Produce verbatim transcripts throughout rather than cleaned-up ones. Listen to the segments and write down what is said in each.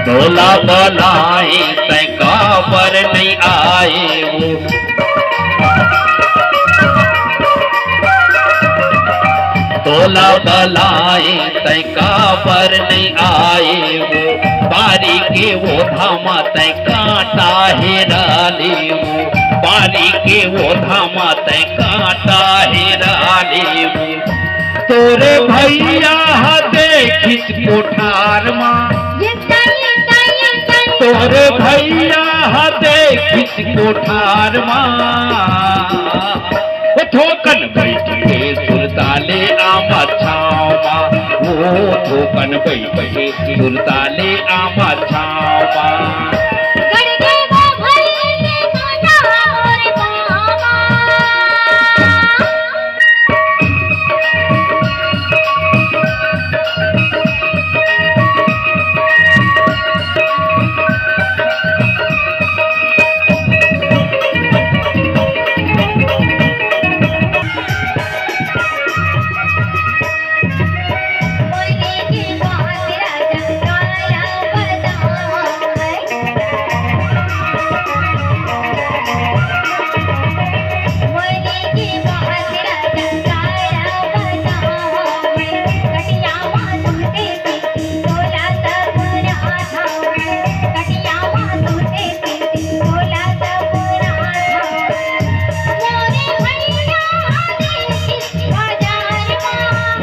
तोला बलाए तै काबर नइ आए वो। तोला बलाए तै काबर नइ आए वो। बारी के वो धामा तै कांटा हेरा ले वो। बारी के वो धामा तै कांटा हेरा ले वो। तोरे भैया ह देखिस कोठार मा। तोरे भैया ह देखिस कोठार मा। ओ थोकन बइठ के सुरताले आमा छाँव मा। ओ थोकन बइठ के सुरताले आमा छाँव मा।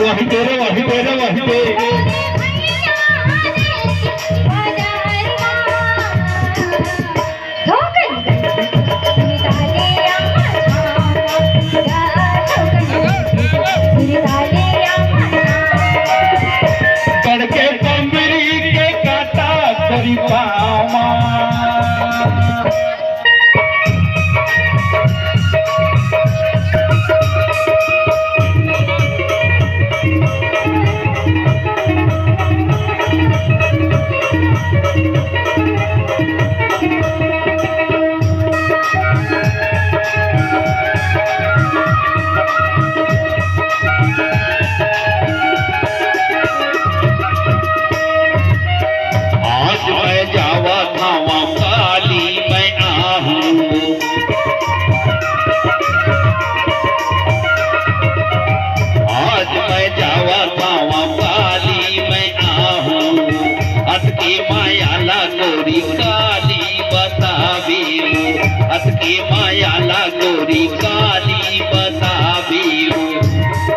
वही तेरे, वही तेरे, वही तेरे। गड़ के बमरी के कांटा करी पाँव मा। आज मैं जावत हवं, काली मैं आहूँ। आज मैं जावत हवं, काली मैं आहूँ। अतके मया ला गोरी काली बताबे वो। अतके मया ला गोरी काली बताबे वो।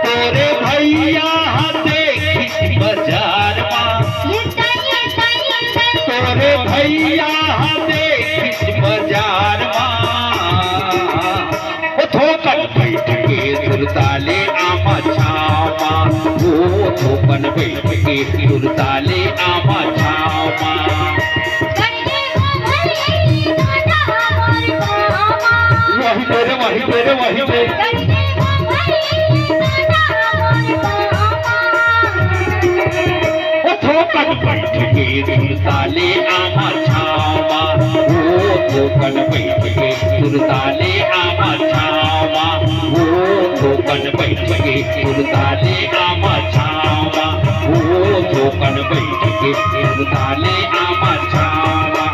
तोरे भैया ह देखिस बजार मा। तोरे भैया ह देखिस बजार मा। ओ थोकन बइठ के सुरताले आमा छाँव मा। ओ थोकन बइठ के सुरताले आमा छाँव मा। वही तेरे, वही तेरे, वही तेरे। ओ थोकन बइठ के सुरताले आमा छाँव मा। ओ थोकन बइठ के सुरताले आमा छाँव मा। ओ थोकन बइठ के सुरताले आमा छाँव मा। ओ थोकन बइठ के सुरताले आमा छाँव मा।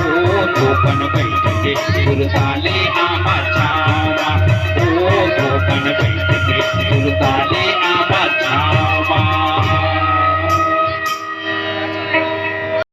ओ थोकन बइठ के सुरताले आमा छाँव मा। ओ थोकन बइठ के सुरताले